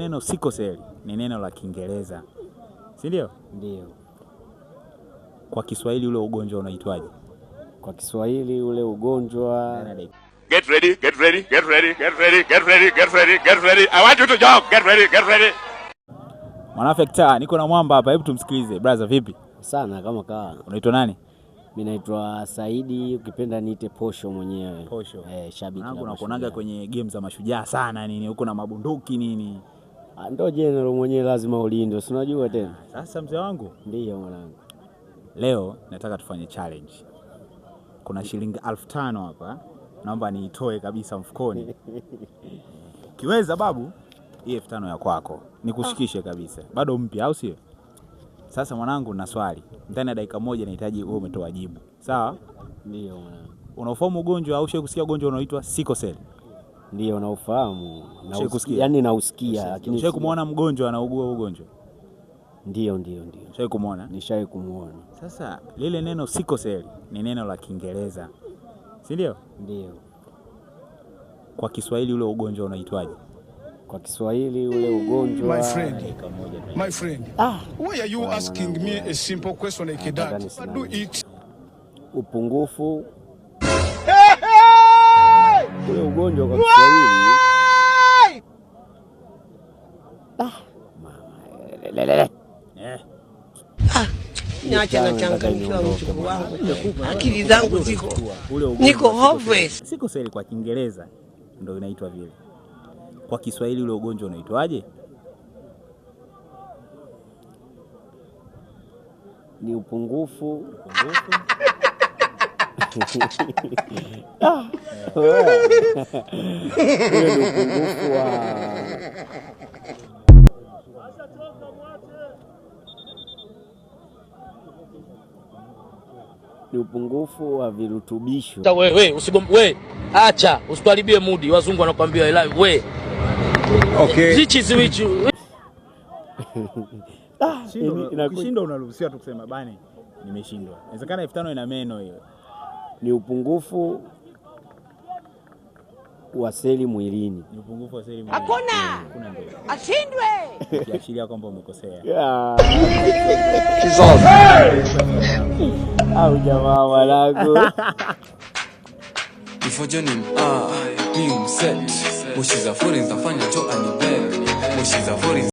Neno sickle cell ni neno la Kiingereza, si ndio? Ndio. Kwa Kiswahili ule ugonjwa unaitwaje? Kwa Kiswahili ule ugonjwa Get ready, get ready, get ready, get ready, get ready, get ready, get ready. I want you to jump. Get ready, get ready. Mwanafekta, niko na mwamba hapa, hebu tumsikilize. Brother, vipi? Sana kama kaa. Unaitwa nani? Mimi naitwa Saidi, ukipenda niite Posho mwenyewe. Posho. Eh, shabiki. Mwanangu nakuonaga kwenye game za Mashujaa sana nini, huko na mabunduki nini. Ndo general mwenyewe lazima ulindwe, si unajua tena. Sasa mzee wangu, Ndiyo mwanangu. Leo nataka tufanye challenge. Kuna shilingi 5,000 hapa, naomba niitoe kabisa mfukoni. Kiweza babu, hii 5,000 ya kwako nikushikishe kabisa, bado mpya, au sio? Sasa mwanangu, na swali ndani ya dakika moja nahitaji wewe umetoa jibu, sawa? Ndiyo mwanangu. Unaofahamu ugonjwa au ushawahi kusikia ugonjwa unaoitwa sickle cell? Ndiyo naufahamu. Ushawahi kusikia? Yaani nausikia, lakini Ushawahi kumuona mgonjwa anaugua ugonjwa? Ndiyo, ndiyo, ndiyo. Ushawahi kumuona? Nishawahi kumuona. Sasa lile neno sickle cell ni neno la Kiingereza, si ndio? Ndiyo. Kwa Kiswahili ule ugonjwa unaitwaje? Kwa Kiswahili ule ugonjwa My friend, my friend, why are you asking me a simple question like that? Do it. Upungufu ule ugonjwa kwa Kiswahili. Mama, lelelele. Niache nachanganyikiwa mjukuu wangu, akili zangu ziko Ule ugonjwa niko hopeless. Sickle cell kwa Kiingereza ndio inaitwa vile. Kwa Kiswahili ule ugonjwa unaitwaje? Ni upungufu. Upungufu. Ule ni upungufu wa ni upungufu wa virutubisho. Wewe usigom we acha usituharibie mudi, wazungu wanakuambia I love we. Okay. Zichi ziwichi. Ukishindwa unaruhusiwa tu kusema bani nimeshindwa. Inawezekana 5,000 ina meno hiyo. Ni upungufu wa seli mwilini. Ni upungufu wa seli mwilini. Hakuna Hakuna ndio. ashindwe. Ukiashiria kwamba umekosea. Au jamaa mwanangu. Before joining, mi umset. Moshi za foreign zafanya jo anibeg. Moshi za foreign